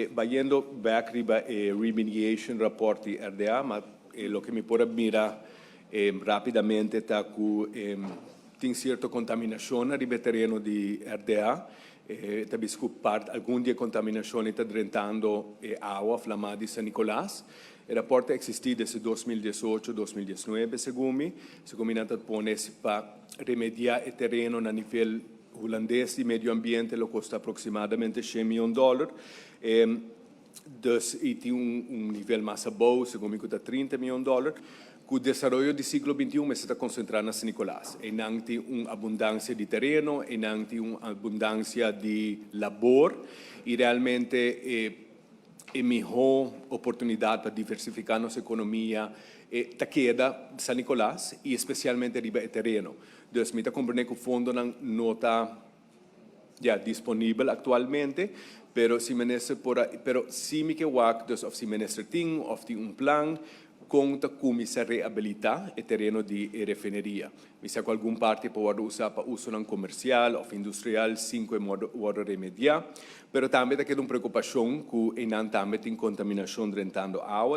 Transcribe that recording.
Bayendo back riba e remediation report di RDA, ma loke mi por mira rapidamente ta ku tin sierto kontaminashon riba tereno di RDA. Tambe part algun di e kontaminashon ta drentando awa flamá di San Nicolas. E rapport ta eksistí desde 2018, 2019, segun mi. Segun mi, nan ta pone pa remediá e tereno na nivel hulandes di medio ambiente lo kosta aproksimadamente 100 mion dòler. Dus e tin un nivel mas abou, segun mi, ta 30 mion dòler. Ku e desaroyo di siglo XXI ta konsentrá na San Nicolas. Einan tin un abundansia di tereno, einan tin un abundansia di labor i realmente e mihó oportunidat pa diversifiká nos ekonomia ta keda San Nicolas i espesialmente riba e tereno. Dus mi ta komprondé ku fondo no ta ya disponibel aktualmente, pero si minister por, pero si mi ke wak, dus of si minister tin of tin un plan kon ta kuminsá rehabilitá e tereno di refineria. Mi sa ku algun parti por usa pa uso komersial òf industrial, sin ku e remediá, pero tambe ta un preokupashon ku einan tambe tin kontaminashon drentando awa.